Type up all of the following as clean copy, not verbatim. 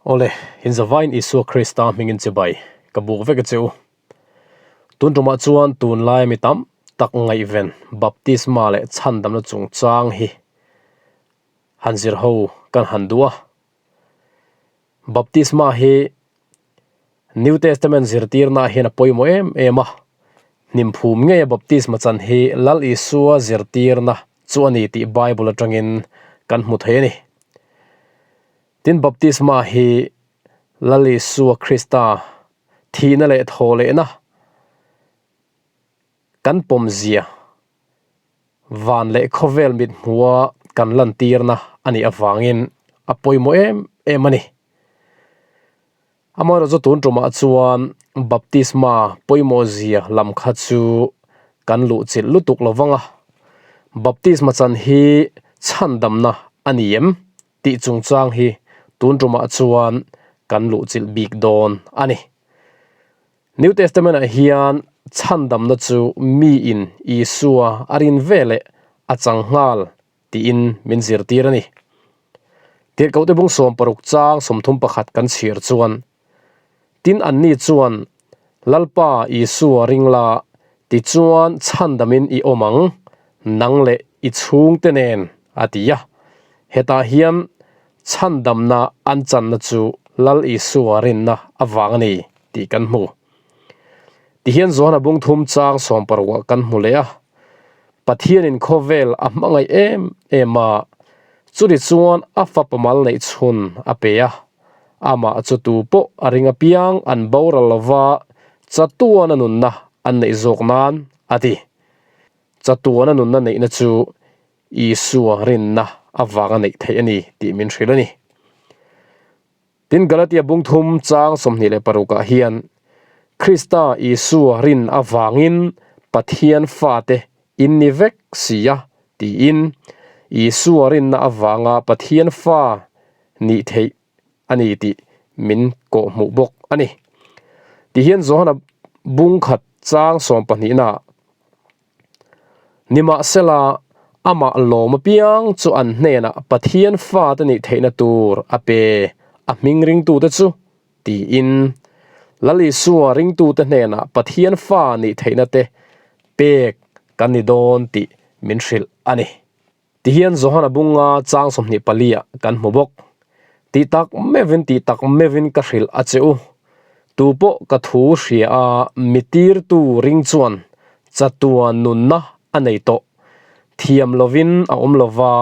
Awle, in zavain Isua Krista hmingin chibai ka buk vek a che u. Tun tumah chuan tunlaia mi tam tak ngaihven baptisma leh chhandamna chungchang hi han zir ho kan han duh a. Baptisma hi New Testament zirtirnaah hian a pawimawh em em a, hnimphum ngeia baptisma chan hi Lal Isua zirtirna chu a ni tih Bible atangin kan hmu thei a ni. Tin, baptisma hi Lal Isua Krista thihna leh thawhlehna kan pawmzia van leh khawvel mit hmua kan lantirna a nih avangin a pawimawh em em a ni. Amaherawhchu tun tumah chuan baptisma pawimawh zia lam kha chu kan luh chilh lutuk lo vang a, baptisma chan hi chhandamna a ni em tih chungchang hi tun tumah chuan kan luh chilh bik dawn a ni. New Testament ah hian chhandamna chu miin Isua a rin ve leh a chang nghal tiin min zirtir a ni. Tirhkohte bung 60 chang 31 kan chhir chuan, Tin anni chuan Lalpa Isua ring la, tichuan chhandamin i awm ang, nang leh i chhungte nen, a ti a. Hetah hian chhandamna an channa chu Lal Isua rinna avang a ni. tih kan hmu. Tihian Johana bung thum chang 16 ah kan hmu leh a, Pathianin khawvel a hmangaih em em a, chuni chuan a fapa mal neih chhun a pe a, amah chu tu pawh a ring apiang an boral lova chatuana nunna an neih zawk nan a ti. Chatuana nunna neihna chu Isua rinna avanga neih theih a ni tih min hrilh a ni. Tin, Galatia bung thum chang 26 ah hian Krista Isua rin avangin Pathian fate in ni vek si a tiin Isua rinna avanga Pathian fa nih theih a ni tih min kawhhmuh bawk a ni. Tihian Johana bung khat chang 12 naah Nimahsela, amah lawm apiang chu an hnenah Pathian fate nih theihna tur a pe a hming ringtute chu, tiin Lal Isua ringtute hnenah Pathian fa nih theihna te pek kan ni dawn tih min hrilh a ni. Tihian Johana bunga chang 24 ah kan hmu bawk. Tih tak meuhin tih tak meuhin ka hrilh a che u. Tu pawh ka thu hria a mitirtu ring chuan chatuan nunna a nei tawh. Thiam lovin a awm lova,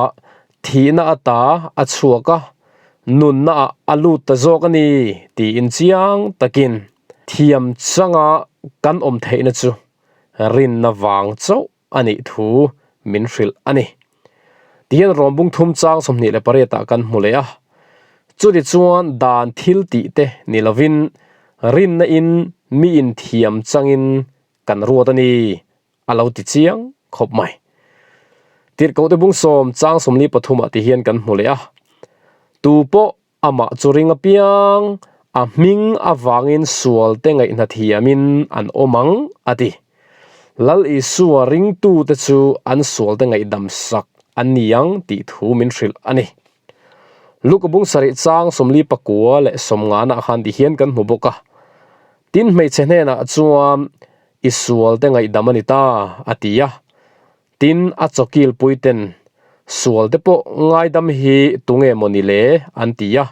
thihna ata a chhuak a, nunna ah a lut ta zawk a ni tiin chiang takin thiam changa kan awm theihna chu rinna vang chauh a nih thu min hrilh a ni. Tihian rawnbung thum chang 28 ah kan hmu leh a. Chuti chuan dan thil tih te ni lovin rinna in mi inthiam changin kan ruat a ni a lo ti chiang khawp mai. Tirhkohte bung 10 chang 43 ah tihian kan hmu leh a. Tu pawh Amah chu ring apiang, a hming avangin sualte ngaihna thiamin an awm ang, a ti. Lal Isua ringtute chu an sualte ngaihdam sak an ni ang tih thu min hrilh a ni. Luka bung sarih chang 49 leh 50 ah khan tihian kan hmu bawk a, Tin hmeichhe hnenah chuan i sualte ngaihdam a ni ta, a ti a. Tin, a chawkilpuiten, Sualte pawh ngaidam hi tunge maw ni le? an ti a.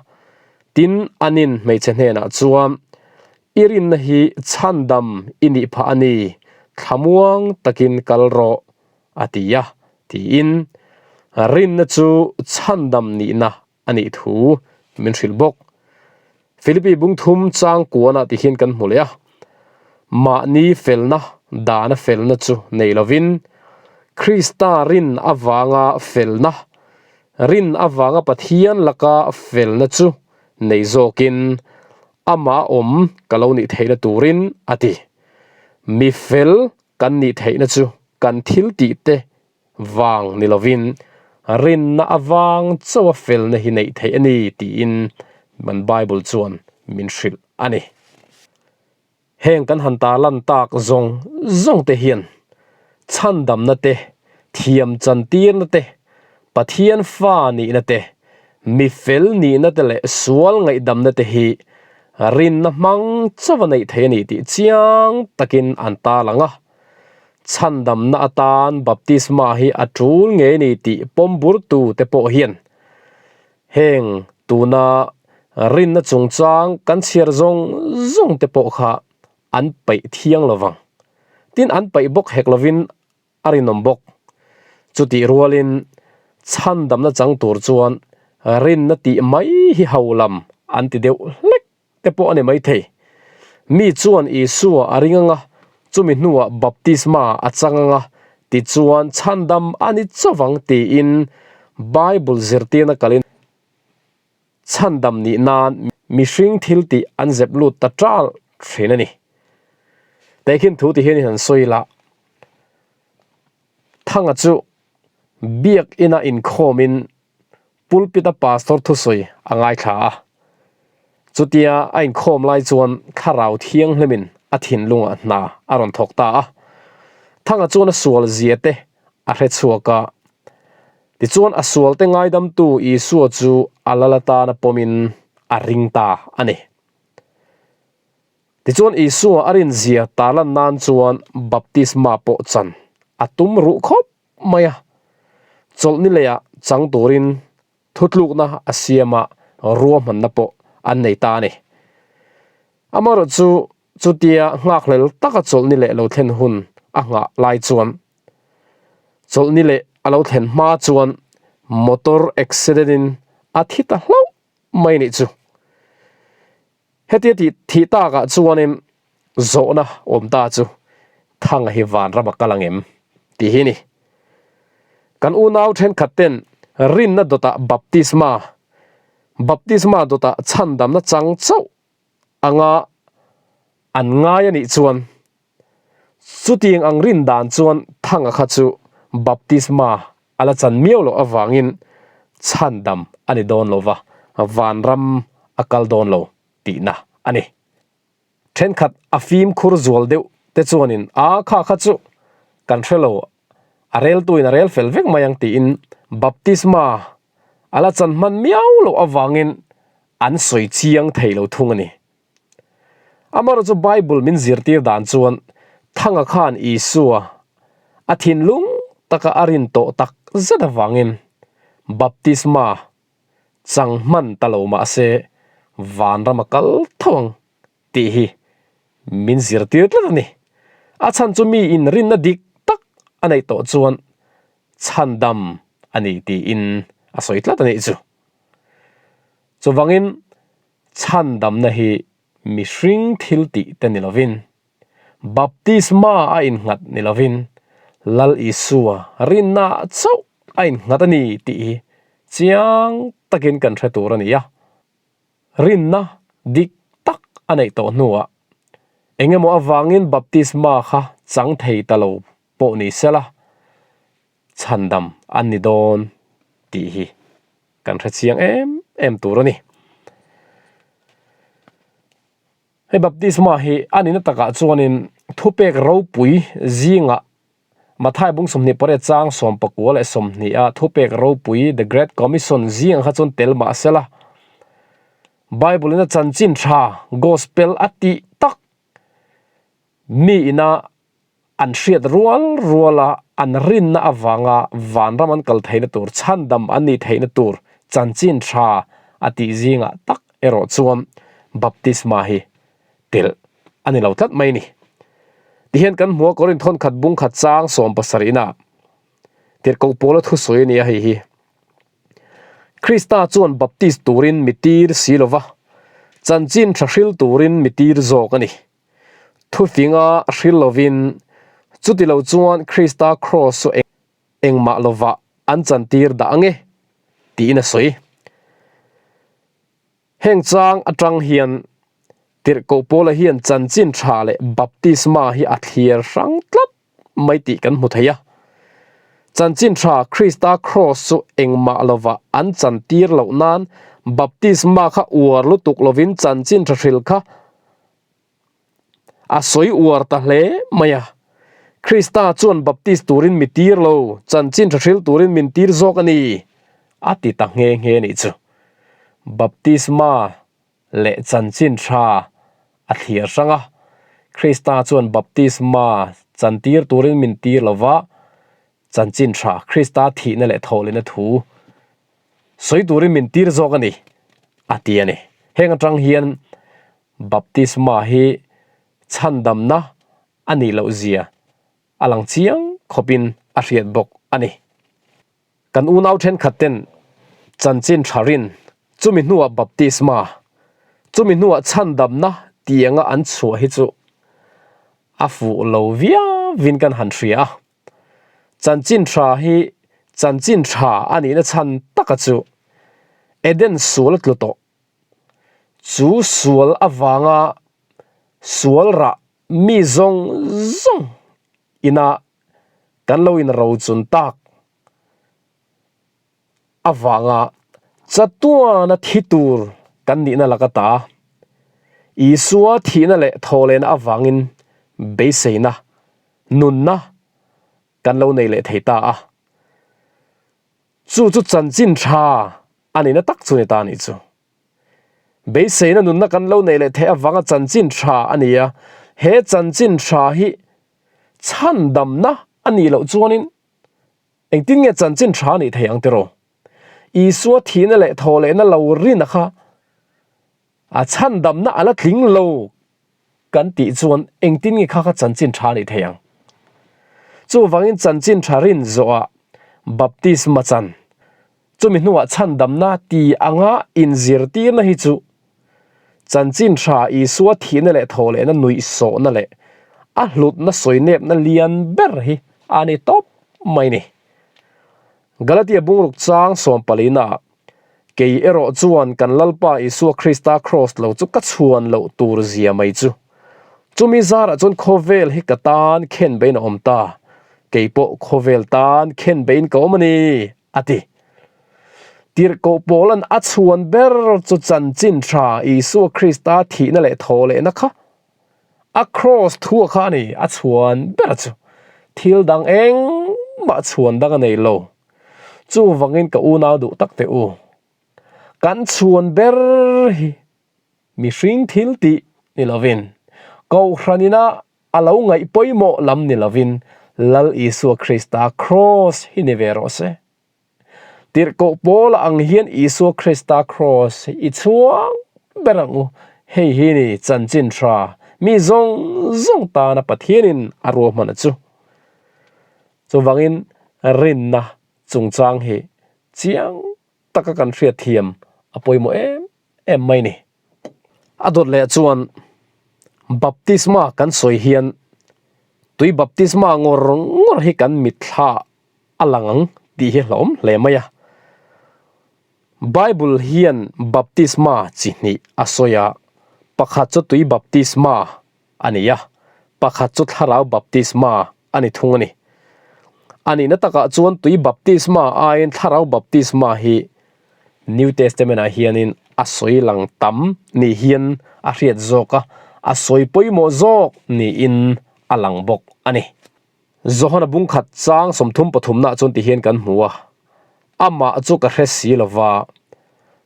Tin, anin hmeichhe hnenah chuan, I rinna hi chhandam i nih phah a ni, thlamuang takin kal rawh, a ti a, tiin rinna chu chhandam nihna a nih thu min hrilh bawk. Philippi bung thum chang kuanah ti hian kan hmu leh a, mahni felna dana felna chu nei lovin Krista rin avanga felna, rin avanga Pathian laka felna chu nei zawkin amah awm ka lo nih theihna turin a ti. Mi fel kan nih theihna chu kan thil tih te Vang ni lovin rinna avang chauha felna hi neih theih a ni tiin kan Bible chuan min hrilh a ni. Heng kan han ta lan tak zawng zawng te hian chhandamna te, thiam chantirna te, Pathian fa nihna te, Mi fel nihna te leh sual ngaihdamna te hi rinna hmang chauh a neih thei a ni tih chiang takin an tarlang a. Chhandamna atan baptisma hi a tul ngei a ni tih pawm burtu te pawh hian heng tuna rinna chungchang kan chhiar zawng zawng te pawh kha an paih thiang lo vang. Tin, an paih bawk hek lovin a rinawm bawk. Chutih rualin chhandamna chang tur chuan rinna tih mai hi ho lam an ti deuh hlek te pawh a ni maithei. Mi chuan Isua a ring anga, chumi hnuah baptisma a chang anga, tichuan chhandam a ni chauh ang tiin Bible zirtirna kalin Chhandam nih nan mihring thil tih an zep lut ta ṭal ṭhin a ni. Tehkhin thu ti hian i han sawi la, Thanga chu biak ina inkhawmin pulpit-a pastor thusawi a ngaithla a. Chutia a inkhawm lai chuan thlarau thianghlimin a thinlungah hna a rawn thawk ta a. Thanga chuan a sual zia te a hre chhuak a. Tichuan a sualte ngaidamtu Isua chu a lal atana pawmin a ring ta a ni. Tichuan Isua a rinzia tarlan nan chuan baptisma pawh chan a tum ruh khawp mai a. Chawlhni leiah chang turin thutlukna a siama ruahmanna pawh an nei ta a ni. Amaherawhchu chutia nghakhlel taka chawlhni leh lo thlen hun a nghah lai chuan Chawlhni leh a lo thlen hma chuan motor accident in a thi ta hlauh mai nih chu. Hetia tih thih takah chuanin zawhna awm ta chu Thanga hi vanram a kal ang em tih hi a ni. Kan unau thenkhat ten rinna dawtah baptisma, baptisma dawtah chhandamna chang chauh anga an ngai a nih chuan Chutiang ang rin dan chuan Thanga kha chu baptisma a la chan miau loh avangin chhandam a ni dawn lo va, vanram a kal dawn lo tihna a ni. Thenkhat a fimkhur zual deuh te chuanin a kha kha chu kan hre lo, a reltuin a rel fel vek mai ang tiin baptisma a la chan hman miau loh avangin an sawi chiang thei lo thung a ni. Amaherawh chu Bible min zirtir dan chuan Thanga khan Isua a thinlung taka a rin tawh tak zet avangin baptisma chang hman ta lo mah se vanram a kal tho ang tih hi min zirtir tlat a ni. A chhan chu mi in rinna dik tak a neih tawh chuan chhandam a ni tiin a sawi tlat a nih chu. Chuvangin Chhandamna hi mihring thil tih te ni lovin, baptisma a innghat ni lovin, Lal Isua rinna chauh a innghat a ni tih hi chiang takin kan hre tur a ni a. Rinna dik tak a neih tawh hnuah eng emaw avangin baptisma kha chang thei ta lo pawh ni sela, chhandam an ni dawn tih hi kan hre chiang em em tur a ni. Hei baptisma hi a nihna takah chuanin thupek ropui zingah Mathai bung 28 chang 19 leh 20 a thupek ropui The Great Commission zingah kha chuan tel mah sela Bible in a chanchin tha gospel a tih tak mi ina An hriat rual ruala an rinna avanga vanram an kal theihna tur, chhandam an nih theihna tur chanchin tha a tih zingah tak erawh chuan baptisma hi telh a ni lo tlat mai a ni. Tihian kan hmu a Korinth thawnkhat bungkhat chang 70 ina Tirhkoh Paula thusawi a ni a hei hi. Krista chuan baptist turin mi tir si lova, chanchin tha hril turin mi tir zawk a ni. Thufinga hril lovin, chuti lo chuan Krista kraws chu engmah lovah an chantir dah ang e, tiin a sawi. Heng chang atang hian Tirhkoh Paula hian chanchin tha leh baptisma hi a thlir hrang tlat mai tih kan hmu thei a. Chanchin tha Krista kraws chu engmah lovah an chantir loh nan baptisma kha uar lutuk lovin chanchin tha hril kha A sawi uar ta hle mai a. Krista chuan baptist turin mi tir lo, chanchin tha hril turin min tir zawk a ni, a ti ta nghe nghe a nih chu. Baptisma leh chanchin tha a thliar hrang a, Krista chuan baptisma chantir turin min tir lo va, chanchin tha Krista thihna leh thawhlehna thu sawi turin min tir zawk a ni, a ti a ni. Heng atang hian baptisma hi chhandamna a nih loh zia a lang chiang khawpin a hriat bawk a ni. Kan unau thenkhat ten chanchin tha rin, chumi hnuah baptisma, chumi hnuah chhandamna tih anga an chhuah hi chu a fuh lo viauin kan han hria a. Chanchin tha hi chanchin tha a nihna chhan taka chu Eden sual a tlu tawh. Chu sual avanga sual rah mi zawng zawng ina kan lo inrochun tak avanga chatuana thi tur kan nihna laka ta Isua thihna leh thawhlehna avangin beiseina nunna kan lo nei leh thei ta a. Chu chu chanchin tha a nihna tak chu ni ta a nih chu. Beiseina nunna kan lo neih leh theih avanga chanchin tha a ni a, he chanchin tha hi chhandamna a nih loh chuanin engtin nge chanchin tha a nih theih ang tiraw? Isua thihna leh thawhlehna lo rina kha a chhandamna a la tling lo kan tih chuan engtin nge kha kha chanchin tha a nih theih ang? Chuvangin chanchin tha rin zawhah baptisma chan Chumi hnuah chhandamna ti anga inzirtirna hi chu chanchin tha Isua thihna leh thawhlehna nuihsawhna leh a hlutna sawinepna lian ber hi a ni tawp mai ni. Galatia bungruk chang sawmpalinaah, Kei erawh chuan kan Lalpa Isua Krista kraws lo chu ka chhuan loh tur zia mai chu. Chumi zarah chuan khawvel hi ka tan khenbein a awm ta, kei pawh khawvel tan khenbein ka awm a ni. a ti. Tirhkoh Paula'n a chhuan ber chu chanchin tha Isua Krista thihna leh thawhlehna kha a kraws thua kha a ni, a chhuan ber chu. Thil dang engmah chhuan dang a nei lo. Chuvangin ka unau duh tak teh u, kan chhuan ber hi mihring thil tih ni lovin Kohhran ina A lo ngaih pawimawh lam ni lovin Lal Isua Krista kraws hi ni ve rawh se. Tirhkoh Paula ang hian Isua Krista kraws hi i chhuang ber ang u. Hei hi ni chanchin tha mi zawng zawng tana Pathianin a ruahman a chu. Chuvangin rinna chungchang hi chiang taka kan hriatthiam a pawimawh em em mai ni. A dawt leh chuan baptisma kan sawi hian tui baptisma ngawr ngawr hi kan mitthla a lang ang tih hi hlauhawm hle mai a. Bible hian baptisma chi hnih a sawi a, pakhat chu tui baptisma a ni a, pakhat chu thlarau baptisma a ni thung a ni. A nihna takah chuan tui baptisma aiin thlarau baptisma hi New Testament ah hianin a sawi lang tam ni hian a hriat zawk a, a sawi pawimawh zawk niin a lang bawk a ni. Johana bungkhat chang 30 pathumnaah chuan ti hian kan hmu a, Amah chu ka hre si lo va,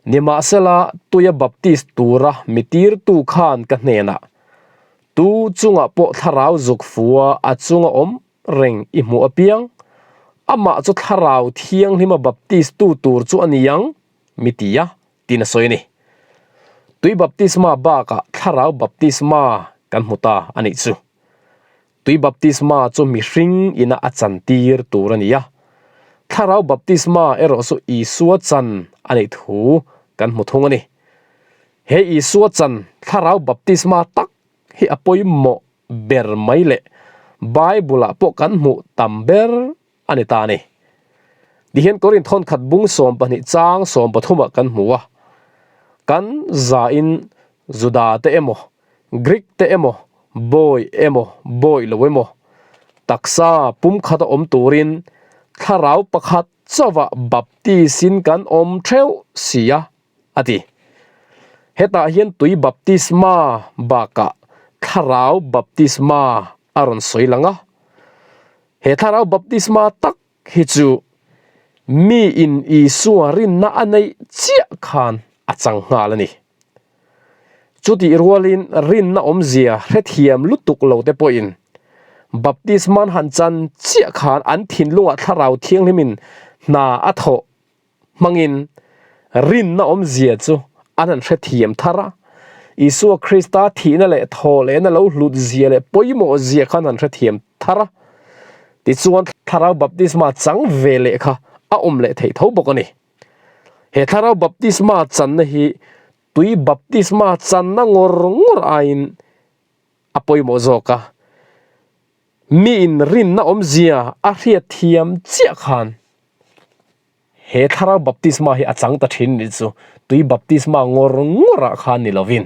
nimahsela tuia baptist tura mi tirtu khan ka hnenah, Tu chungah pawh thlarau zuk fua a chunga awm reng i hmuh apiang, amah chu thlarau thianghlima baptist tu tur chu a ni ang, mi ti a, tiin a sawi a ni. Tui baptisma bakah thlarau baptisma kan hmu ta a nih chu. Tui baptisma chu mihring ina a chantir tur a ni a, thlarau baptisma erawh chu Isua chan a nih thu kan hmu thung a ni. He Isua chan thlarau baptisma tak hi a pawimawh ber mai leh Bible-ah pawh kan hmuh tam ber a ni ta a ni. Tihian Korinth thawnkhat bung 12 chang 13 ah kan hmu a, Kan zain Juda te emaw, Greek te emaw, bawi emaw, bawi lo emaw, taksa pumkhata awm turin thlarau pakhat chauhah baptis-in kan awm theuh si a, a ti. Hetah hian tui baptisma bakah thlarau baptisma a rawn sawi lang a. He thlarau baptisma tak hi chu miin Isua rinna a neih chiah khan. a chang nghal a ni. Chutih rualin rinna awmzia hrethiam lutuk lo te pawhin baptisma an han chan chiah khan an thinlungah thlarau thianghlimin hna a thawh hmangin rinna awmzia chu an han hrethiam thar a. Isua Krista thihna leh thawhlehna lo hlut zia leh pawimawh zia kha an han hrethiam thar a. Tichuan thlarau baptisma chang ve leh kha a awm leh theih tho bawk a ni. He thlarau baptisma channa hi tui baptisma channa ngawr ngawr aiin a pawimawh zawk a. Miin rinna awmzia a hriatthiam chiah khan he thlarau baptisma hi a chang ta thin nih chu tui baptisma ngawr ngawrah khan ni lovin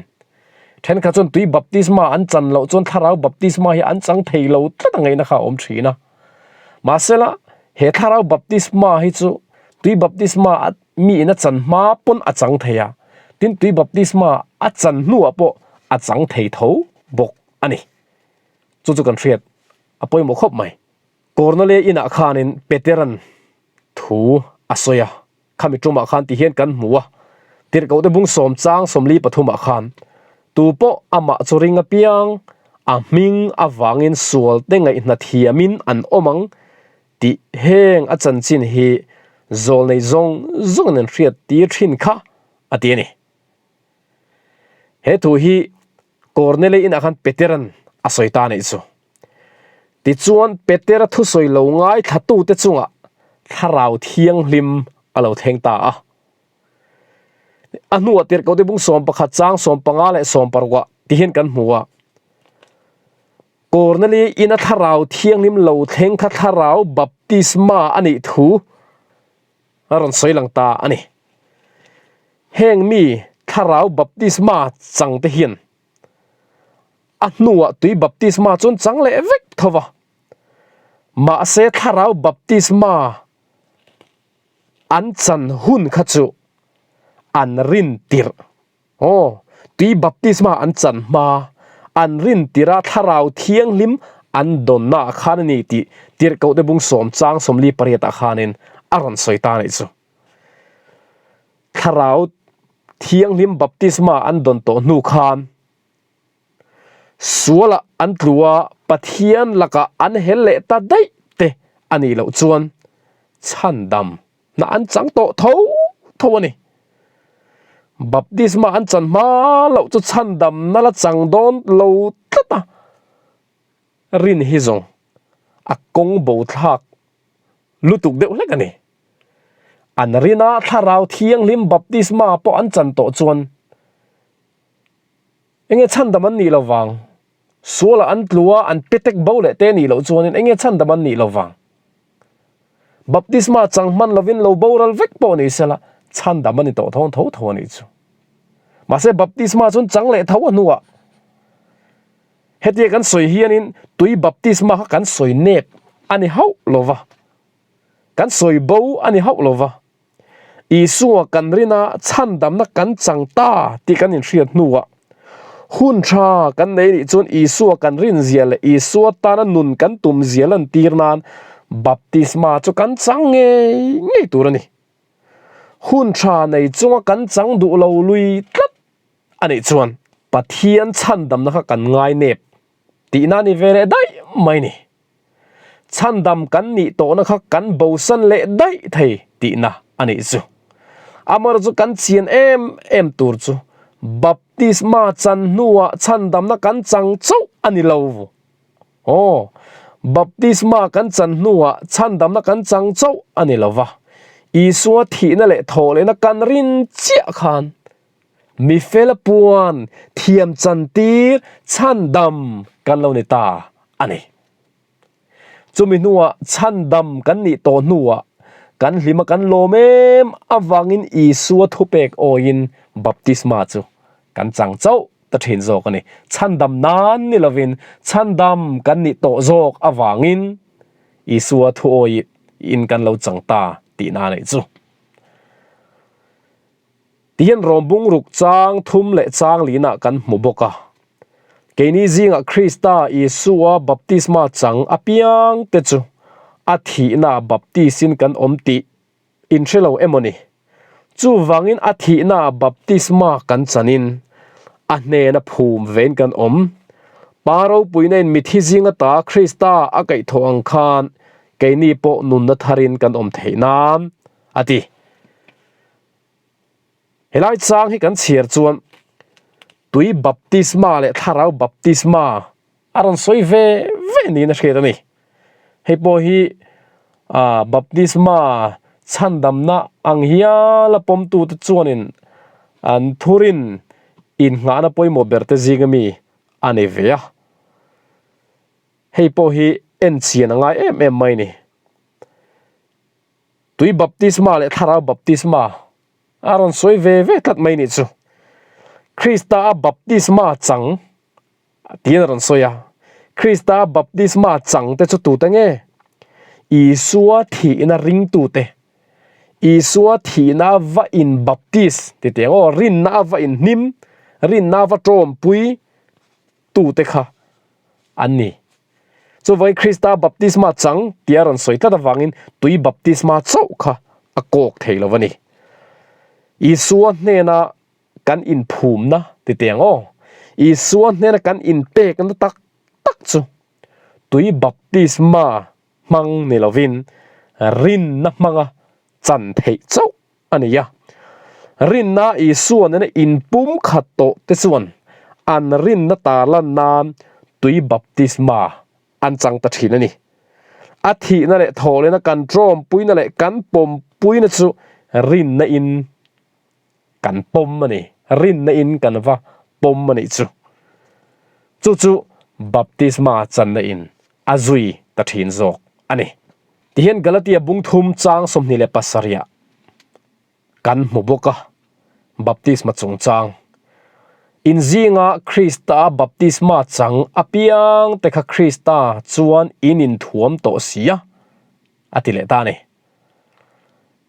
thenkhat chuan tui baptisma an chan loh chuan thlarau baptisma hi an chang thei lo tlat a ngaihna kha a awm thin a mahsela he thlarau baptisma hi chu tui baptisma a miin a chan hma pawn a chang thei a tin tui baptisma a chan hnuah pawh a chang thei tho bawk a ni. Chu chu kan hriat a pawimawh khawp mai. Kornalei inah khanin Peteran thu a sawi a, khami tumah khan ti hian kan hmu a, Tirhkohte bung sawm chang 43 ah khan, Tu pawh amah chu ring apiang, a hming avangin sualte ngaihna thiamin an awm ang tih heng a chanchin hi zawlnei zawng zawngin an hriat tir thin kha a ti a ni. He thu hi Kornelei inah khan Peteran a sawi ta anih chu. Tichuan Petera thusawi lo ngaithlatute chungah Thlarau Thianghlim a lo thleng ta a. A hnuah Tirhkohte bung 11 chang 15 leh 16 ah ti hian kan hmu a. Kornelei ina Thlarau Thianghlim lo thleng kha Thlarau Baptisma a nih thu a rawn sawi lang ta a ni. Heng mi thlarau baptisma chang te hian a hnuah tui baptisma chuan chang leh vek tho va. Mahse thlarau baptisma an chan hun kha chu an rin tirh. Aw, tui baptisma an chan hma, an rin tirha thlarau thianghlim an dawnna ah khan a ni tih Tirhkohte bung sawm chang 48 ah khanin a rawn sawi ta a nih chu. Thlarau thianghlim baptisma an dawn tawh hnu khan sualah an tlu a, Pathian lakah an hel leh ta daih te a nih loh chuan chhandam na an chang tawh tho tho a ni. Baptisma an chan hma loh chu chhandamna la chang dawn lo tlat a, rin hi zawng a kawng bo thlak lutuk deuh hlek a ni. An rina thlarau thianghlim baptisma pawh an chan tawh chuan enge chhandam an nih lo vang, sualah an tlu a, an petek bo leh te nih loh chuanin enge chhandam an nih lo vang. Baptisma chang hman lovin lo boral vek pawh ni sela chhandam a ni tawh thawn tho tho a nih chu. Mahse baptisma chuan chang leh tho a hnuah hetia kan sawi hianin tui baptisma kha kan sawi nep a ni hauh lova, kan sawi bo a ni hauh lova. Isua kan rina chhandamna kan chang ta tih kan inhriat hnuah hun tha kan nei nih chuan Isua kan rin zia leh Isua tana nun kan tum zia lantir nan baptisma chu kan chang ngei ngei tur a ni. Hun tha nei chunga kan chang duh lo lui tlat a nih chuan Pathian chhandamna kha kan ngai nep tihna a ni ve leh daih mai ni. Chhandam kan nih tawhna kha kan bosan leh daih thei tihna a nih chu. Amaherawhchu chu kan chian em em tur chu baptisma chan hnuah chhandamna kan chang chauh a ni lo. Aw, baptisma kan chan hnuah chhandamna kan chang chauh a ni lo va, Isua thihna leh thawhlehna kan rin chiah khan mi fela puan thiam chantir chhandam kan lo ni ta a ni. Chumi hnuah chhandam kan nih tawh hnuah kan hlima kan lawm em avangin Isua thupek awiin baptisma chu kan chang chauh ta thin zawk a ni. Chhandam nan ni lovin chhandam kan nih tawh zawk avangin Isua thu awiin kan lo chang ta tihna a nih chu. Tihian rawm bungruk chang thum leh chang linah kan hmu bawk a. Keini zingah Krista Isua baptisma chang apiang te chu a thihna baptisin kan awm tih in hre lo emaw ni? Chuvangin a thihnaah baptisma kan chanin a hnena phum vein kan awm. Pa ropuina in mithi zing ata Krista a kaihthawh ang khan keini pawh nunna tharin kan awm theih nan, a ti. Helai chang hi kan chhiar chuan tui baptisma leh thlarau baptisma a rawn sawi ve ve niin a hriat a ni. Hei pawh hi ah baptisma chhandamna ang hial a pawmtute chuanin an thurin innghahna pawimawh ber te zinga mi a ni ve a. Hei pawh hi en chian a ngai em em mai a ni. Tui baptisma leh thlarau baptisma a rawn sawi ve ve tlat mai nih chu. Krista a baptisma chang tiin a rawn sawi a. Krista a baptisma chang te chu tute nge? Isua thihna ringtute. Isua thihna va in baptis ti teh ang aw, rinna a va in hnim, rinna a va tawmpui tute kha an ni. Chuvangin Krista baptisma chang tia rawn sawi tlat avangin tui baptisma chauh kha a kawk thei lo a ni. Isua hnena kan inphumna ti teh ang aw. Isua hnena kan inpekna tak tak chu tui baptisma hmang ni lovin rinna hmanga chan theih chauh a ni a. Rinna Isua nena inpum khat tawh te chuan an rinna tarlan nan tui baptisma an chang ta thin a ni. A thihna leh thawhlehna kan tawmpuina leh kan pawmpuina chu rinna in kan pawm a ni. Rinna in kan va pawm a nih chu. Chu chu baptisma channa in a zui ta thin zawk a ni. Tihian Galatia bung thum chang 27 ah kan hmu bawk a, baptisma chungchang. In zinga Krista baptisma chang apiang te kha Krista chuan in inthuam tawh si a, a ti leh ta a ni.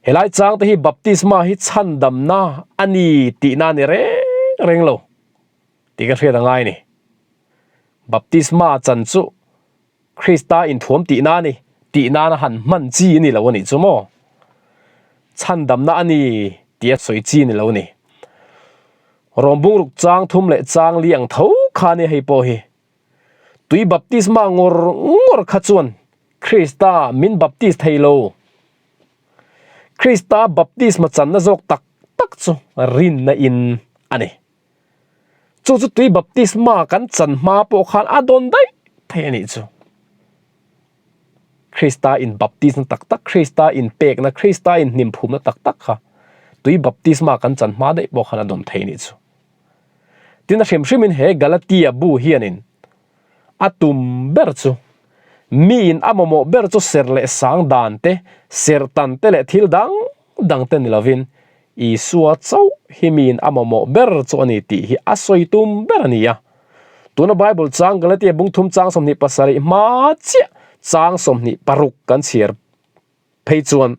Helai chang te hi baptisma hi chhandamna a ni tihna a ni reng reng lo tih ka hriat a ngai a ni. Baptisma chan chu Krista inthuam tihna a ni, tih nana han hman chi a ni lo a nih chu maw? Chhandamna a ni tih a sawi chi a ni lo a ni. Rawmbung ruk chang thum leh chang li ang tho kha a nia hei pawh hi. Tui baptisma ngawr ngawr kha chuan Krista min baptis thei lo. Krista baptisma channa zawk tak tak chu rinna in a ni. Chu chu tui baptisma kan chan hma pawh khan a dawn daih thei a nih chu. Krista in baptisna tak tak, Krista in pekna, Krista in hnimphumna tak tak kha tui baptisma kan chan hma daih pawh khan a dawn thei a nih chu. Tin a hrim hrimin he Galatia bu hianin a tum ber chu miin a mamawh ber chu ser leh sang dan te, serhtan te leh thil dang dang te ni lovin Isua chauh hi miin a mamawh ber chu a ni tih hi a sawi tum ber a ni a. Tuna Bible chang Galatia bung thum chang 27 hma chiah chang 26 kan chhiar phei chuan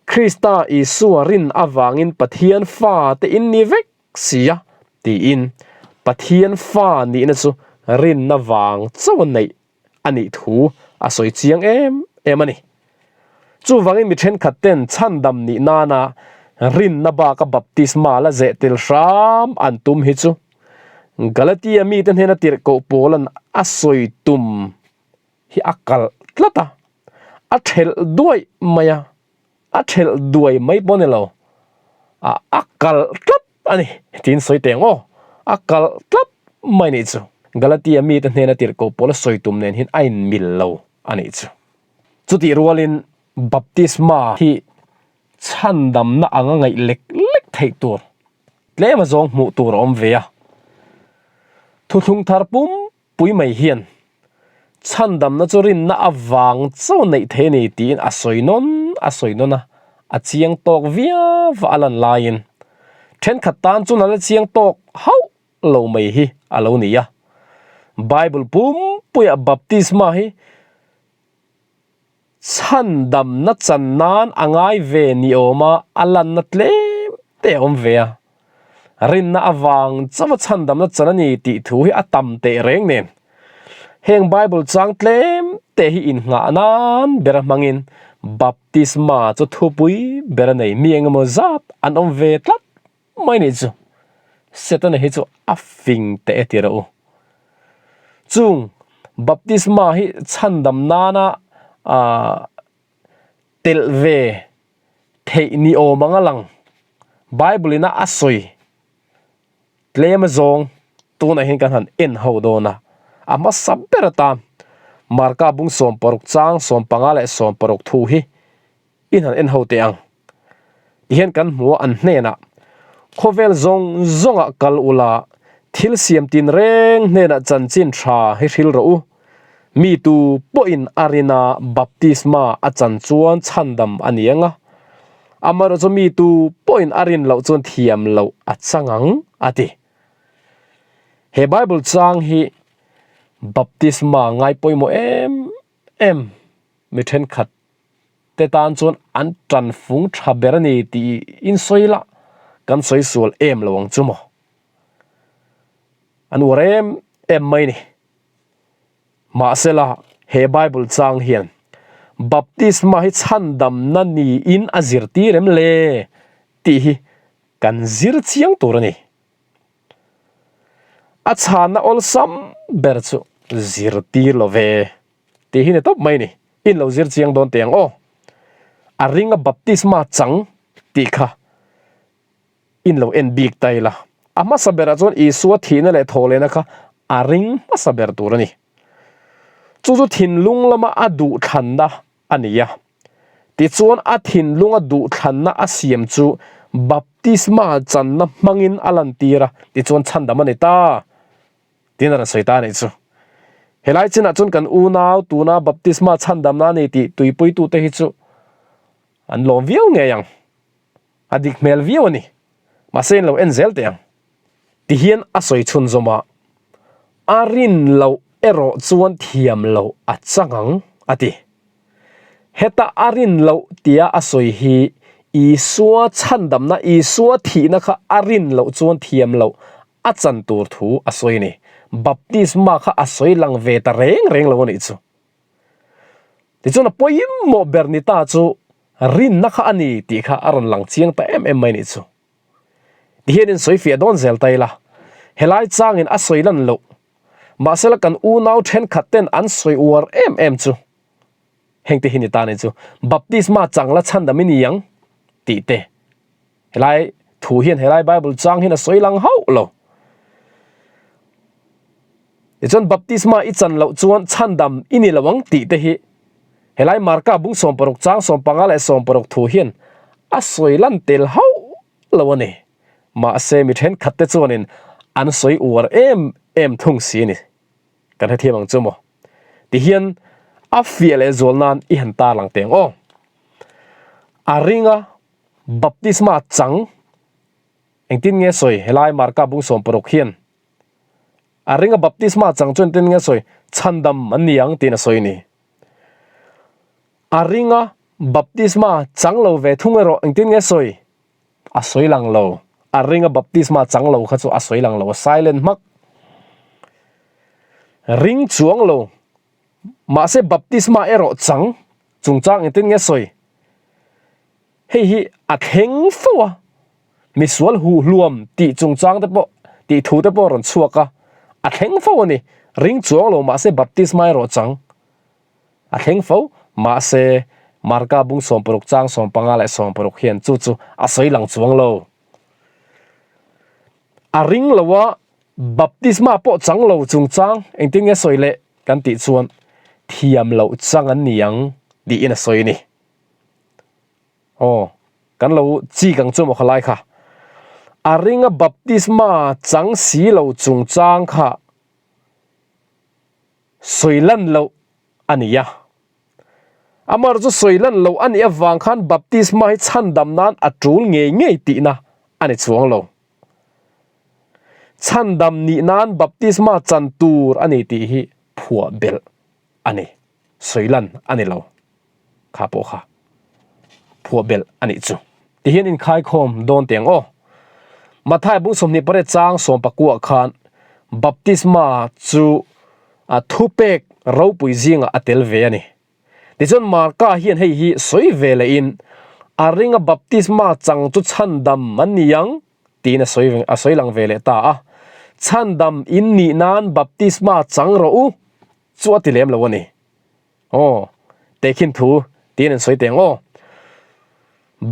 Krista Isua rin avangin Pathian fa te in ni vek si a tiin Pathian fa nihna chu rinna vang chauh a neih a nih thu a sawi chiang em em a ni. Chuvangin mi thenkhat ten chhandam nih nana rinna baka baptisma la zeh tel hram an tum hi chu Galatia mite hnena tirhkoh Paula'n a sawi tum hi a kalh tlat a, a thelh duaih mai a. A thelh duai mai pawh a ni lo, a a kalh tlat a ni tiin sawi teh ang aw, a kalh tlat mai nih chu. Galatia mite hnena tirhkoh pawl a sawi tum nen hian a inmil lo a nih chu. Chutih rualin baptisma hi chhandamna anga ngaih lek lek theih tur tlem azawng hmuh tur a awm ve a, thuthlung thar pum pui mai hian chhandamna chu rinna avang chauh neih thei a ni tiin a sawi nawn a sawi nawn a, a chiang tawk viau a a lan laiin thenkhat tan chuan a la chiang tawk hauh lo mai hi a lo ni a. Bible pumpuiah baptisma hi Chhandamna chan nan a ngai ve ni awma a lanna tlem te a awm ve a. Rinna avang chauha chhandamna chan a ni tih thu hi a tam teh reng nen. Heng Bible chang tlem te hi innghah nan bera hmangin Baptisma chu thupui ber a nei mi engemaw zat an awm ve tlat mai nih chu. Setana hi chu a fing teh e ti rawh u. Chung baptisma hi chhandam nana ah telh ve theih ni awm anga lang Bible ina a sawi tlem a zawng tunah hian kan han en ho dawn a, a hmasa ber atan Marka bung 16 chang 15 leh 16 thu hi in han en ho teh ang. Tihian kan hmu a an hnenah khawvel zawng zawngah kal ula thil siam tin reng hnenah chanchin tha hi hril rawh u. Mi tu pawhin a rina baptisma a chan chuan chhandam a ni ang a, amaherawhchu mi tu pawhin a rin loh chuan thiam loh a chang ang a ti. He Bible chang hi baptisma ngai pawimawh em em mi thenkhat te tan chuan an tan fung tha ber a ni tih in sawi la kan sawi sual em lo ang chu maw. An uar em em mai ni. Mahsela he Bible chang hian baptisma hi chhandamna niin a zirtir em le tih hi kan zir chiang tur a ni. A chhanna awlsam ber chu zirtir lo ve tih hi ni tawp mai ni. In lo zir chiang dawn teh ang aw. A ringa baptisma chang tih kha in lo en bik ta ila. A hmasa berah chuan Isua thihna leh thawhlehna kha a ring hmasa ber tur a ni. Chu chu thinlung lama a duhthlanna a ni a. Tichuan a thinlunga duhthlanna a siam chu baptisma channa hmangin a lantir a, tichuan chhandam a ni ta tiin a rawn sawi ta a nih chu. Helai chinah chuan kan unau tuna baptisma chhandamna a ni tih tuipuitute hi chu an lawm viau ngei ang. A dik hmel viau a ni. Mahse in lo en zel teh ang. Tihian a sawi chhunzawm a, a rin loh erawh chuan thiam loh a chang ang, a ti. Heta a rin loh tia a sawi hi Isua chhandamna, Isua thihna kha a rin loh chuan thiam loh a chan tur thu a sawi a ni. Baptisma kha a sawi lang ve ta reng reng lo a nih chu. Tichuan a pawimawh ber ni ta chu Rinna kha a ni tih kha a rawn lang chiang ta em em mai nih chu. Tihian in sawi fiah dawn zel ta ila, helai changin a sawi lan loh. Mahsela kan unau thenkhat ten an sawi uar em em chu. Hengte hi ni ta nih chu, Baptisma chang la chhandam i ni ang tih te. Helai thu hian helai Bible chang hian a sawi lang hauh lo. Tichuan baptisma i chan loh chuan chhandam i ni lo ang tih te hi helai Marka bung 16 chang 15 leh 16 thu hian a sawi lan tel hauh lo a ni. Mahse mi thenkhat te chuanin an sawi uar em em thung si a ni. Kan hrethiam ang chu maw? Tihian a fiah leh zual nan i han tarlang teh ang aw. A ringa baptisma chang engtin nge sawi helai Marka bung 16 hian A ringa baptisma chang chuan tin nge sawi chhandam an ni ang tiin a sawi a ni. A ringa baptisma chang lo ve thung erawh engtin nge sawi a sawi lang lo. A ringa baptisma chang lo kha chu a sawi lang lo, a silent hmak. Ring chuang lo mahse baptisma erawh chang chungchang engtin nge sawi. Hei hi a thleng fo a, misual huh hluam tih chungchang te pawh tih thu te pawh a rawn chhuak a, a thleng fo a ni. Ring chuang lo mahse baptisma erawh chang a thleng fo. Mahse Marka bung 16 chang 15 leh 16 hian chu chu a sawi lang chuang lo. A ring lo a, baptisma pawh chang lo chungchang engtin nge sawi leh kan tih chuan thiam loh chang an ni ang tiin a sawi a ni. Aw, kan lo chik ang chu maw khalai kha. A ringa baptisma chang si lo chungchang kha sawi lan loh a ni a. Amar chu sawi lan loh a nih avang khan baptisma hi chhandam nan a tul ngei ngei tihna a ni chuang lo. Chhandam nih nan baptisma chan tur a ni tih hi phuah belh a ni. Sawi lan a ni lo. Kha pawh kha phuah belh a nih chu. Tihian inkhaikhawm dawn teh ang aw. Matthai bung 28 chang 19 khan baptisma chu a thupek ropui zingah a tel ve a ni. Tichuan Marka hian hei hi sawi ve lehin, A ringa baptisma chang chu chhandam an ni ang, tiin a sawi a sawi lang ve leh ta a. Chhandam in nih nan baptisma chang rawh u chu a ti lem lo a ni. Aw, tehkhin thu tiin an sawi teh ang aw.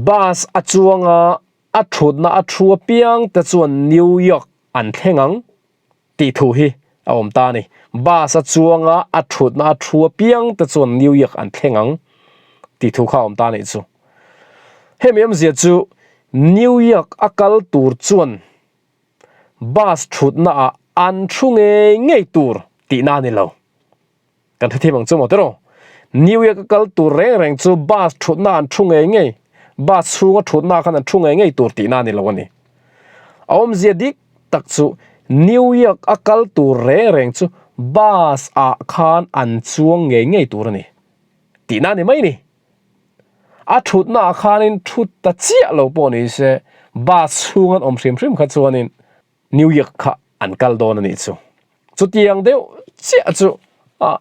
Bus a chuanga a thutna a thu apiang te chuan New York an thleng ang. Tih thu hi a awm ta a ni. Bus a chuanga a thutna a thu apiang te chuan New York an thleng ang tih thu kha a awm ta a nih chu. Hemi awmzia chu New York a kal tur chuan bus thutna ah an thu ngei ngei tur tihna a ni lo. Kan hrethiam ang chu maw tiraw? New York a kal tur reng reng chu bus thutna an thu ngei ngei, bus chhunga thutna khan an thu ngei ngei tur tihna a ni lo a ni. A awmzia dik tak chu New York a kal tur reng reng chu bus ah khan an chuang ngei ngei tur a ni tihna a ni mai ni. A thutna ah khanin thut ta chiah lo pawh ni se bus chhung an awm hrim hrim kha chuanin New York kha an kal dawn a nih chu. Chutiang deuh chiah chu a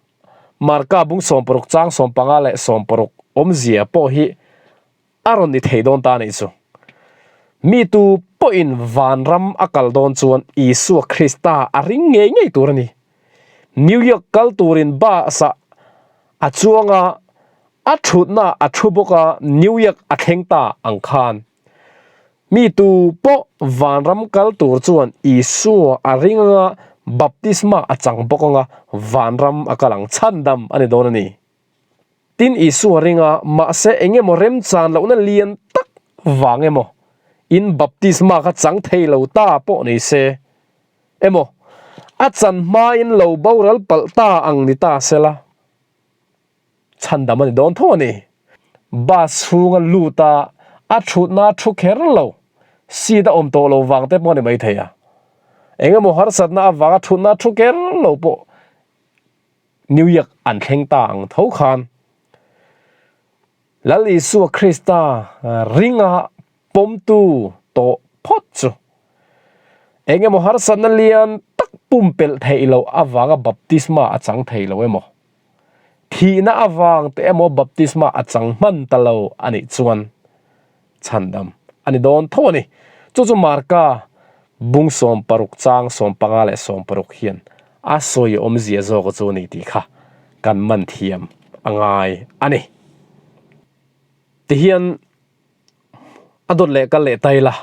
Marka bung 16 chang 15 leh 16 awmzia pawh hi a rawn ni thei dawn ta a nih chu. Mi tu pawhin vanram a kal dawn chuan Isua Krista a ring ngei ngei tur a ni. New York kal turin bus ah a chuang a, a thutna a thu bawk a, New York a thleng ta ang khan. Mi tu pawh vanram kal tur chuan Isua a ring anga baptisma a chang bawk anga vanram a kal ang chhandam a ni dawn a ni. Tin Isua ring a, mahse eng emaw remchan lohna lian tak vang emaw in baptisma kha chang thei lo ta pawh ni se emaw a chan hmain lo boral palh ta ang ni ta sela. Chhandam a ni dawn tho a ni. Bus chhunga lut a, a thutna a thu kher lo, seat a awm tawh lo vang te pawh a ni maithei a. Eng emaw harsatna avanga thutna a thu kher lo pawh New York an thleng ta ang tho khan Lal Isua Krista ringa pawmtu tawh phawt chu eng emaw harsatna lian tak pumpelh theih loh avanga baptisma a chang thei lo emaw? Thihna avang te emaw baptisma a chang hman ta lo a nih chuan chhandam a ni dawn tho a ni. Chu chu Marka bung 16 chang 15 leh 16 hian a sawi awmzia zawk chu a ni tih kha kan man thiam a ngai a ni. Tihian a dawt leh kal leh ta ila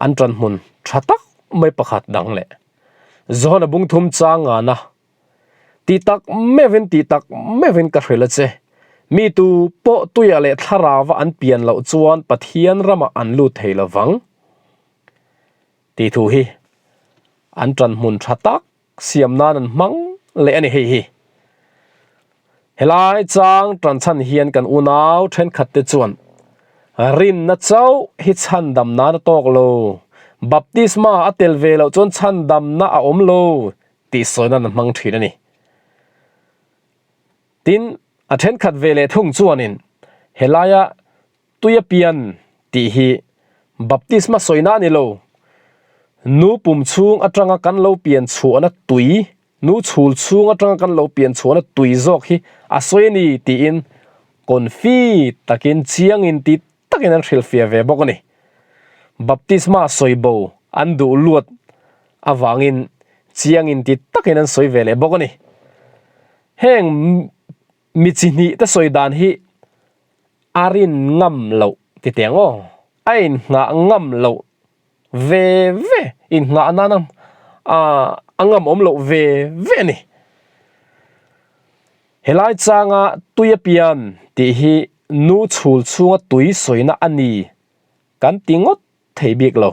an ṭan hmun ṭha tak mai pakhat dang leh Johana bung thum chang ngana Ti tak meuhin ti tak meuhin ka hrilh a che. Mi tu pawh tuiah leh thlarauva an pian loh chuan Pathian ramah an lut thei lo vang. Tih thu hi an ṭan hmun ṭha tak siam nan an hmang leh a ni hei hi. Helai chang ṭan chhan hian kan unau ṭhenkhat te chuan rinna chauh hi chhandam nan a tawk lo, baptisma a tel ve loh chuan chhandamna a awm lo tih sawi nan a hmang thin a ni. Tin, a thenkhat ve leh thung chuanin helaia tuia pian tih hi baptisma sawina a ni lo, nu pum chhung atanga kan lo pian chhuahna tui, nu chhul chhung atanga kan lo pian chhuahna tui zawk hi a sawi a ni tiin confi takin chiangin ti takin an hrilhfiah ve bawk a ni. Baptisma sawi bo an duh luat avangin chiangin ti takin an sawi ve leh bawk a ni. Heng mi chi hnih te sawi dan hi a rin ngam loh ti teh ang aw, a innghah ngam loh ve ve, innghah nana a ngam awm loh ve ve a ni. Helai changa tui a pian tih hi nu chhul chhunga tui sawina a ni kan ti ngawt thei bik lo.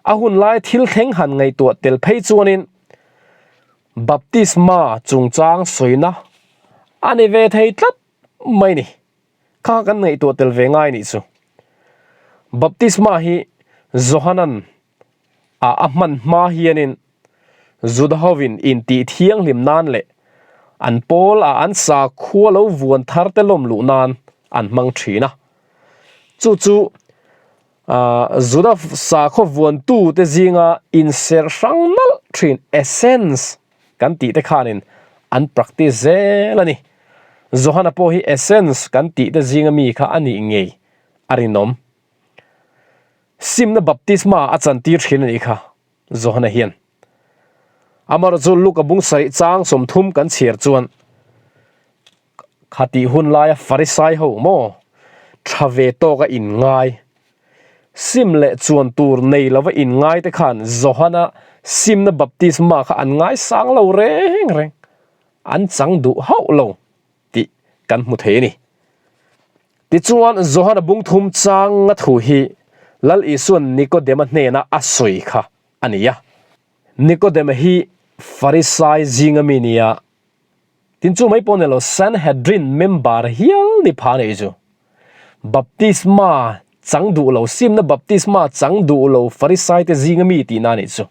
A hun lai thil thleng han ngaihtuah tel phei chuanin baptisma chungchang sawina a ni ve thei tlat mai ni. Kha kan ngaihtuah tel ve ngai nih chu. Baptisma hi Johanan a a hman hma hianin Juda hovin intih thianghlim nan leh an pawl a an sakhua lo vuan thar te lawm luh nan an hmang thin a. Chu chu Juda sakhaw vuantu te zinga inserh hrang nalh thin essence kan tih te khanin an practice zel a ni. Johana pawh hi Essens kan tih te zinga mi kha a nih ngei a rinawm. Simna baptisma a chantir thin a nih kha Johana hian. Amaherawhchu chu Luka bung sarih chang 30 kan chhiar chuan khatih hun laia Farisai ho maw tha ve tawka inngai Sim leh chuan tur nei lova inngai te khan Johana simna baptisma kha an ngaisang lo reng reng. An chang duh hauh lo tih kan hmu thei a ni. Tichuan, Johana bung thum changa thu hi Lal Isua'n Nikodema hnena a sawi kha a ni a. Nikodema hi Farisai zinga mi nia, tin chu mai pawh ni lo Sanhedrin member hial ni pha nei chu. Baptisma chang duh lo, simna baptisma chang duh lo Farisai te zinga mi tihna a nih chu.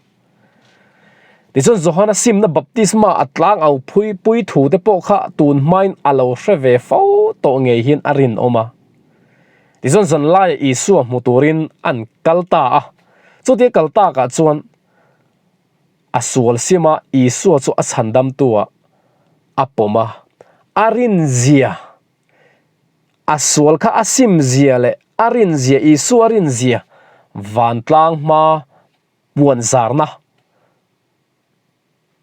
Tichuan Johana simna baptisma a tlang au phui pui thu te pawh kha tun hmain a lo hre ve fo tawh ngei hian a rinawm a. Tichuan zanlaia Isua hmu turin an kal ta a, chutia kal takah chuan a sual sima Isua chu a chhandamtu ah a pawm a, a rinzia A sual kha a sim zia leh a rin zia, Isua rin zia vantlang hma puan zarna,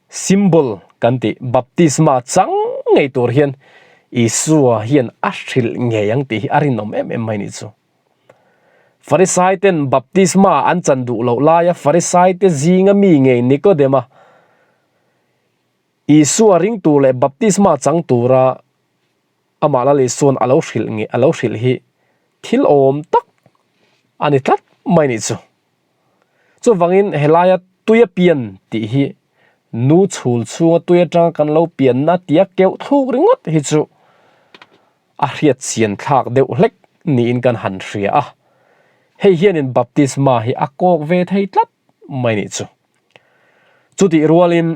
symbol, kan tih baptisma chang ngei tur hian Isua hian a hrilh ngei ang tih hi a rinawm em em mai nih chu. Farisai ten baptisma an chan duh loh laia Farisai te zinga mi ngei Nikodema Isua ring tur leh baptisma chang tura amah Lal Isua'n a lo hrilh nge a lo hrilh hi thil awm tak a ni tlat mai nih chu. Chuvangin helaia tuia pian tih hi nu chhul chhunga tui atanga kan lo pianna tia keuh thluk ringawt hi chu a hriat chian thlak deuh hlek niin kan han hria a. Hei hianin baptisma hi a kawk ve thei tlat mai nih chu. Chutih rualin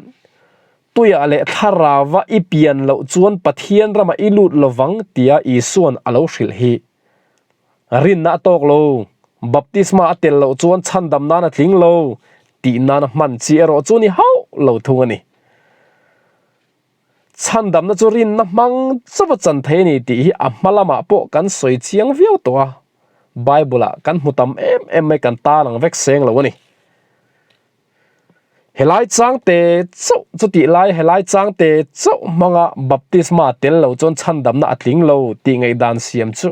Tuiah leh thlarauva i pian loh chuan Pathian ramah i lut lovang tia Isua'n a lo hrilh hi. Rinna a tawk lo, baptisma a tel loh chuan chhandam nan a tling lo tih nana hman chi erawh chu ni hauh lo thung a ni. Chhandamna chu rinna hmang chauha chan thei a ni tih hi a hma lamah pawh kan sawi chiang viau tawh a, Bible-ah kan hmu tam em em mai kan tarlang vek seng lo a ni. Helai changte chauh chutih lai helai changte chauh hmanga baptisma tel lo chuan chhandamna a tling lo tih ngaihdan siam chu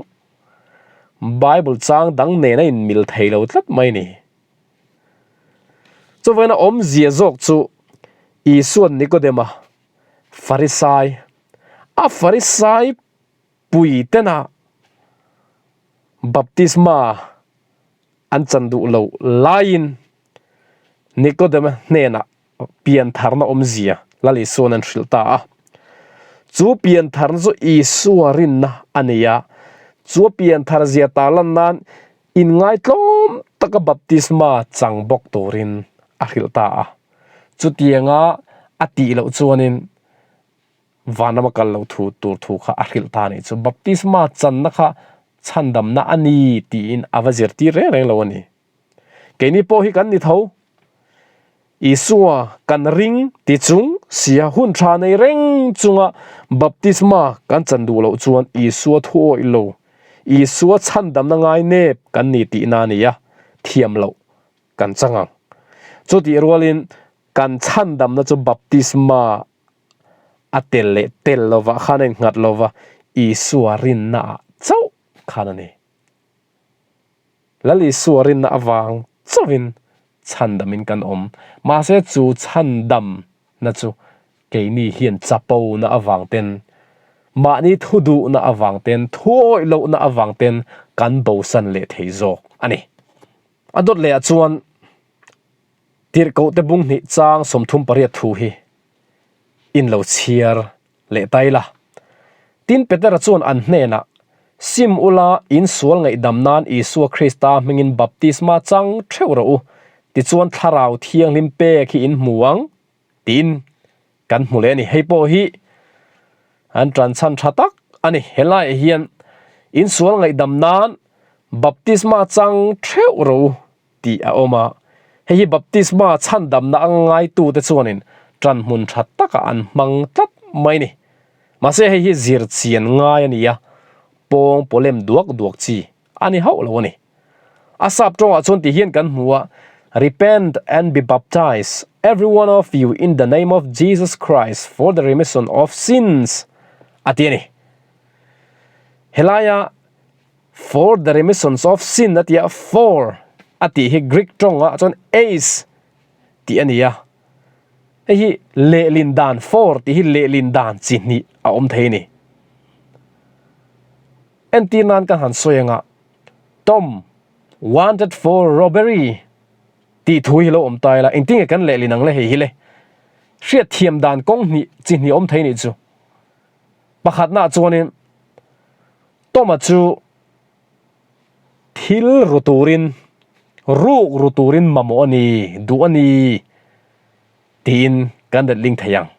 Bible chang dang nen a inmil thei lo tlat mai a ni. Chuvangin a awmzia zawk chu Isua'n Nikodema, Farisai, a Farisai pui tena baptisma an chan duh lo laiin Nikodema hnenah piantharna awmzia Lal Isua'n an hrilh ta a. Chu piantharna chu Isua rinna a nei a, chu a pianthar zia tarlan nan inngaitlawm taka baptisma chang bawk turin a hrilh ta a. Chutianga a tih loh chuanin Vanrama kal lo thu tur thu kha a hrilh ta a nih chu. Baptisma channa kha chhandamna a ni tiin a va zirtir reng reng lo a ni. Keini pawh hi kan ni tho. Isua kan ring ti chung sia hun tha nei reng chunga baptisma kan chan duh loh chuan Isua thu awih lo, Isua chhandamna ngai nep kan ni tihna a ni a, thiam loh kan chang ang. Chutih rualin kan chhandamna chu baptisma a tel leh tel lovah khan a innghat lova, Isua rinna ah chauh khan a ni. Lal Isua rinna avang chauhin chhandamin kan awm. Mahse chu chhandamna chu keini hian chapona avang ten, mahni thu duhna avang ten, thu awih lohna avang ten kan bosan leh thei zawk a ni. A dawt lehah chuan Tirhkohte bung hnih chang 38 thu hi in lo chhiar leh ta ila. Tin, Petera chuan an hnenah, Sim ula, in sual ngaihdam nan Isua Krista hmingin baptisma chang theuh rawh u, tichuan Thlarau Thianghlim pek hi in hmu ang, tiin kan hmu leh a ni. Hei pawh hi an tan chhan tha tak a ni. Helaiah hian in sual ngaihdam nan baptisma chang theuh rawh u, tih a awm a, hei hi baptisma chhandamna a ngaitute chuanin ṭanhmun ṭha takah an hmang tlat mai a ni. Mahse hei hi zir chian ngai a ni a, pawng pawlem duak duak chi a ni hauh lo a ni. A sap tawngah chuan ti hian kan hmu a, Repent and be baptized, every one of you in the name of Jesus Christ for the remission of sins a ti a ni. Helaia for the remissions of sin a tia for a tih hi Greek tawngah chuan eis tih a ni a. Hei hi lehlin dan for tih hi lehlin dan chi hnih a awm thei a ni. Entir nan ka han sawi anga Tom wanted for robbery tih thu hi lo awm ta ila engtin nge kan lehlin ang le hei hi le. Hriat thiam dan kawng hnih chi hnih awm thei nih chu. Pakhatnaah chuanin Tom-a chu thil ru turin ruk ru turin mamawh a ni duh a ni tiin kan letling thei ang.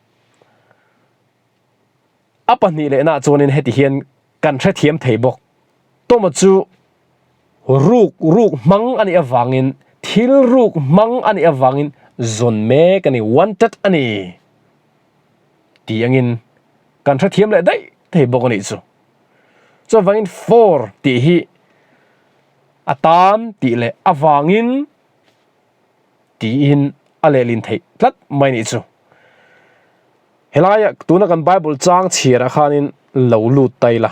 A pahnih lehnaah chuanin heti hian kan hrethiam thei bawk. Toma chu ruk ruk hmang a nih avangin thil ruk hmang a nih avangin zawn mek a ni, wanted a ni tih angin kan hrethiam leh daih thei bawk a nih chu. Chuvangin for tih hi a tan tih leh avangin tiin a lehlin theih tlat mai a nih chu. Helaia tuna kan Bible chang chhiarah khanin lo lut ta ila.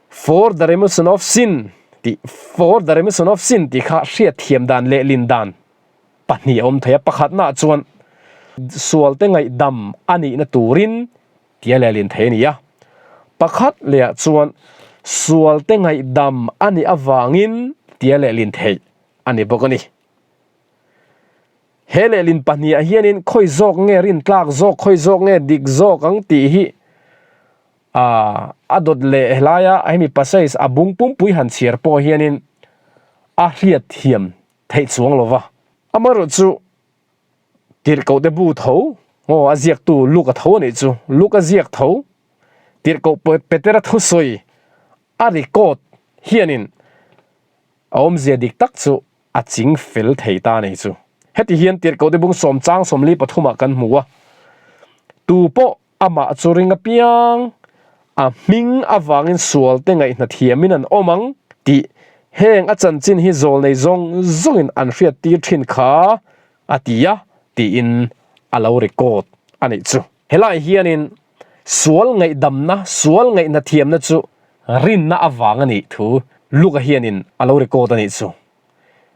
For the remission of sin tih for the remission of sin tih kha hriat thiam dan leh lin dan pahnih a awm thei a. Pakhatnaah chuan sualte ngaihdam a nihna turin tia lehlin thei a ni a. Pakhat lehah chuan sualte ngaihdam a nih avangin tia lehlin theih a ni bawk a ni. He lehlin pahniha hianin khawi zawk nge rintlak zawk, khawi zawk nge dik zawk ang tih hi aaa a dawt leh helaia hemi passage a bung pumpui han chhiar pawh hianin a hriat thiam theih chuang lo va. Amaherawh chu tirhkohte bu tho, aw a ziaktu Luke a tho a nih chu, Luke a ziak tho, tirhkoh Petera thusawi a record hianin a awmzia dik tak chu a ching fel thei ta nei chu. Heti hian tirhkohte bung sawm chang sawmli pathumah kan hmu a, tu pawh amah chu ring apiang, a hming avangin sualte ngaihna thiamin an awm ang tih heng a chanchin hi zawlnei zawng zawngin an hriat tir thin kha a ti a tiin a lo record a nih chu. Helai hianin sual ngaihdamna, sual ngaihna thiamna chu rinna avang a nih thu Luka hianin a lo record a nih chu.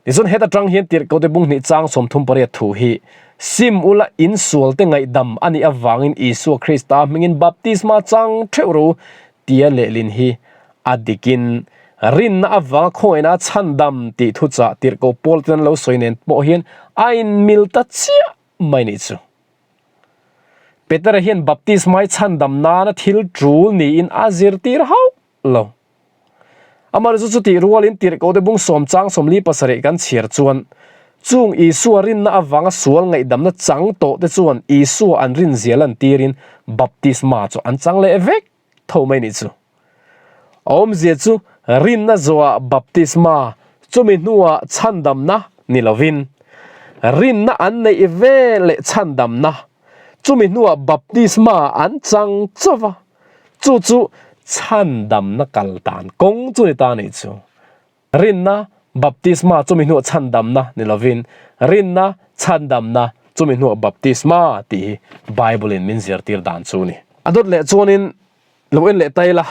Tichuan heta tang hian tirhkohte bung hnih chang 38 thu hi sim ula in sualte ngaihdam a nih avangin Isua Krista hmingin baptisma chang theuh ro tia lehlin hi a dikin rinna avanga khawngaihna a chhandam tih thuchah tirhkoh Paul ten an lo sawi nen pawh hian a inmil ta chiah mai nih chu. Petera hian baptisma hi chhandam nana thil tul niin a zirtir hauh lo. Amaherawhchu chu chutih rualin tirhkohte bung sawm chang 47 kan chhiar chuan chung Isua rinna avanga sual ngaihdamna chang tawhte chuan Isua an rinzia lantirin baptisma chu an chang leh vek tho mai nih chu. A awmzia chu rinna zawhah baptisma, chumi hnuah chhandamna ni lovin, rinna an neih ve leh chhandamna, chumi hnuah baptisma an chang chauh va, chu chu chhandamna kal dan kawng chu ni ta nih chu. Rinna, baptisma chumi hnuah chhandamna ni lovin, rinna, chhandamna chumi hnuah baptisma tih hi Bible in min zirtir dan chu a ni. A dawt leh chuanin lo en leh ta ila,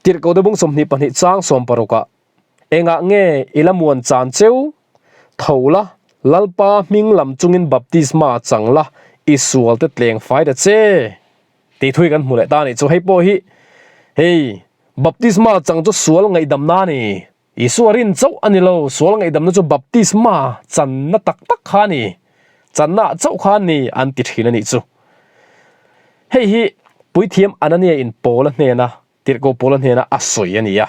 Tirhkoh te bung 22 chang 16 ah, Engah nge i la muan chan cheu? Tho la, Lalpa hming lam chungin baptisma chang la, i sual te tleng fai ta che! Tih thui kan hmu leh ta a nih chu. Hei pawh hi hei Baptisma chang chu sual ngaihdamna a ni. Isua rin chauh a ni lo, sual ngaihdamna chu baptisma channa tak tak kha a ni. Channa ah chauh kha a ni an ti thin a nih chu. Hei hi Puithiam Anania in Paula hnena, Tirhkoh Paula hnena a sawi a ni a.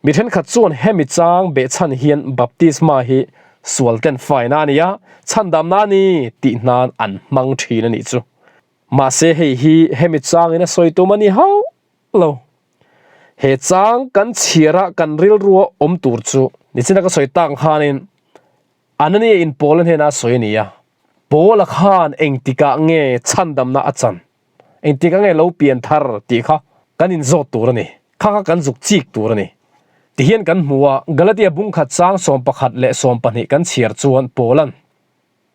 Mi thenkhat chuan hemi chang behchhan hian baptisma hi sual ten faina a ni a, chhandamna a ni tih hnan an hmang thin a nih chu. Mahse hei hi hemi changin a sawi tum a ni hauh lo. He chang kan chhiara kan rilrua awm tur chu nichina ka sawi tak khanin Anania in Paula hnena a sawi a ni a. Paula khan engtikah nge chhandamna a chan, engtikah nge lo pian thar tih kha kan inzawt tur a ni, kha kha kan zuk chik tur a ni. Tihian kan hmu a, Galatia bungkhat chang 11 leh 12 kan chhiar chuan Paula'n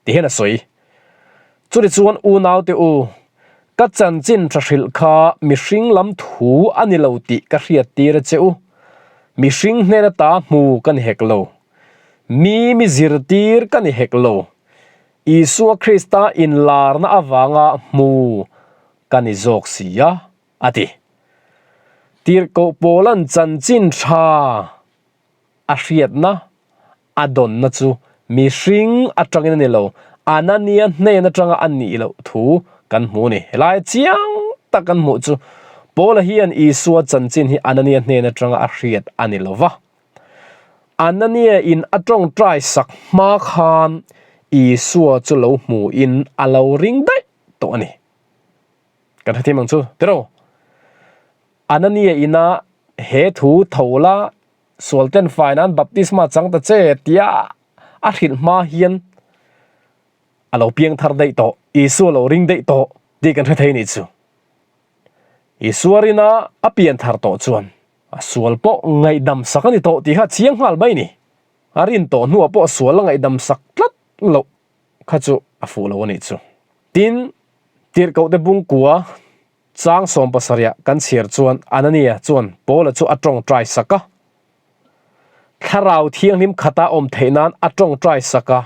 Tihian a sawi. Chutichuan unaute u, ka chanchin tha hrilh kha mihring lam thu a ni lo tih ka hriattir a che u. Mihring hnen ata hmu ka ni hek lo. Mi mi zirtir ka ni hek lo. Isua Krista inlarna avanga hmu ka ni zawk si a, a ti. Tirhkoh Paula'n chanchin tha a hriatna A dawnna chu mihring atangin a ni lo, Anania hnen atanga a nih loh thu kan hmu a ni. Helaia chiang tak kan hmuh chu Paula hian Isua chanchin hi Anania hnen atanga a hriat a ni lo va. Anania in a tawngtai sak hma khan Isua chu lo hmuin a lo ring daih tawh a ni. Kan hrethiam ang chu tiraw? Anania ina he thu tho la Sual ten fai nan baptisma chang ta che tia a hrilh hma hian a lo piang thar daih tawh, Isua lo ring daih tawh tih kan hre thei nih chu. Isua rina a pian thar tawh chuan a sual pawh ngaihdam sak a ni tawh tih kha a chiang nghal mai ni. A rin tawh hnuah pawh sual a ngaihdam sak tlat loh kha chu a fuh lo a nih chu. Tin, tirhkohte bungkua Chang 70 kan chhiar chuan Anania chuan Paula chu a tawngtai sak a. Thlarau Thianghlim khata awm theih nan a tawngtai sak a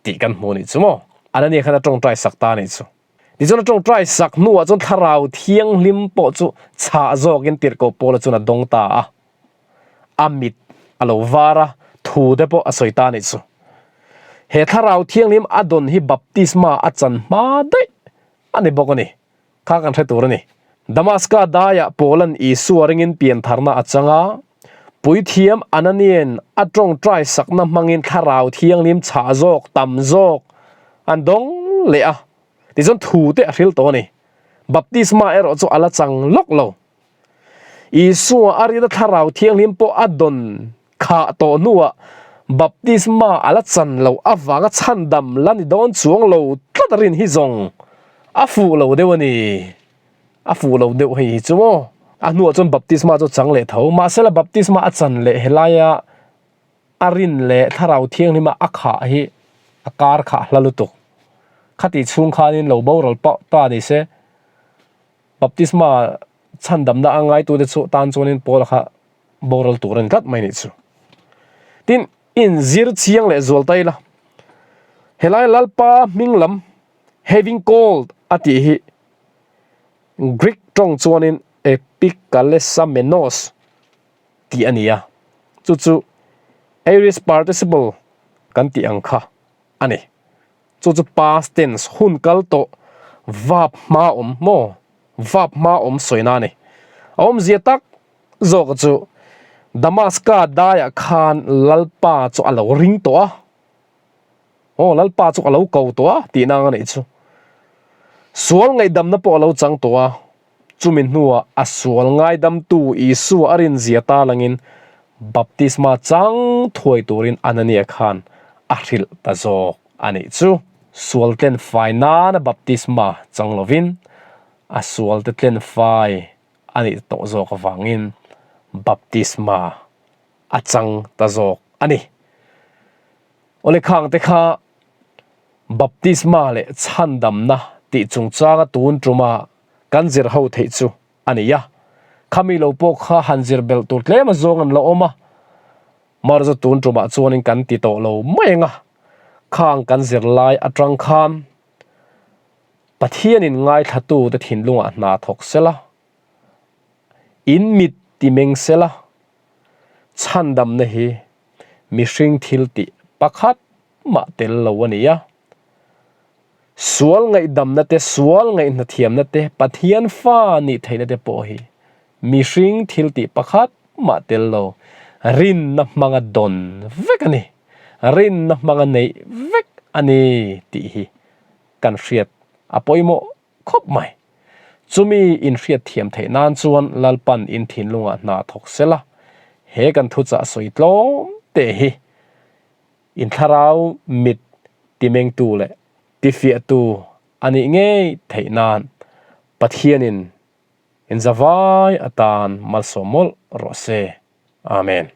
tih kan hmu nih chu maw? Anania khan a tawngtai sak ta nih chu. Tichuan a tawngtai sak hnuah chuan Thlarau Thianghlim pawh chu chhah zawkin tirhkoh Paula chuan a dawng ta a. A mit a lo var a, thu te pawh a sawi ta nih chu. He Thlarau Thianghlim a dawn hi baptisma a chan hma daih a ni bawk a ni. Kha kan hre tur a ni. Damaska daiah Paula'n Isua ringin piantharna a chang a, Puithiam Anania'n a tawngtai sakna hmangin Thlarau Thianghlim chhah zawk tam zawk an dawng leh a, tichuan thu te a hril tawh a ni. Baptisma erawh chu a la chang lawk lo. Isua a rina Thlarau Thianghlim pawh a dawn Khah tawh hnuah baptisma a la chan loh avanga chhandam la ni dawn chuang lo tlat a rin hi zawng a fuh lo deuh a ni. A fuh lo deuh hei hi chu maw. A hnuah chuan baptisma chu a chang leh tho. Mahsela baptisma a chan leh helaia a rin leh thlarau thianghlima a khah hi a kar khah hla lutuk. Khati chhung khanin lo boral pah ta ni se baptisma chhandamna a ngaitute chu tan chuanin Paula kha boral tur a ni tlat mai nih chu. Tin, inzir chiang leh zual ta ila, helai Lalpa hming lam having called a tih hi Greek tawng chuanin epikalesamenos tih a ni a, chu chu aorist participle kan tih ang kha a ni. Chu chu past tense hun kal tawh verb hma awm maw? Verb hma awm sawina a ni. A awmzia tak zawk chu Damaska daiah khan Lalpa chu a lo ring tawh a, aw Lalpa chu a lo ko tawh a tihna ang a nih chu. Sual ngaihdamna pawh a lo chang tawh a, chumi hnuah a sual ngaidamtu Isua a rinzia talangin baptisma chang thuai turin Anania khan a hrilh ta zawk a nih chu. Sual tlen fai nana baptisma chang lovin a sualte tlen fai a nih tawh zawk avangin baptisma a chang ta zawk a ni. Awle khang te kha baptisma leh chhandamna tih chungchanga tun tuma kan zir ho theih chu a ni a. Khami lo pawh kha han zir belh tur tlem a zawng an la awm a, Marzo tun tumah chuanin kan ti tawh lo mai ang a, khang kan zir lai atang khan Pathianin ngaithlatute thinlungah hna thawk sela, in mit ti meng sela, chhandamna hi mihring thil tih pakhat mah tel lo a ni a. Sual ngaihdamna te, sual ngaihnathiamna te, Pathian fa nih theihna te pawh hi mihring thil tih pakhat mah tel lo, rinna hmanga dawn vek a ni, rinna hmanga neih vek a ni tih hi kan hriat a pawimawh khawp mai. Chumi inhriat thiam theih nan chuan Lalpan in thinlungah hna thawk sela, he kan thuchah sawi tlawm te hi in thlarau mit timengtu leh tifiahtu a nih ngei theih nan Pathianin inzavai atan malsawm mawlh rawh se. Amen.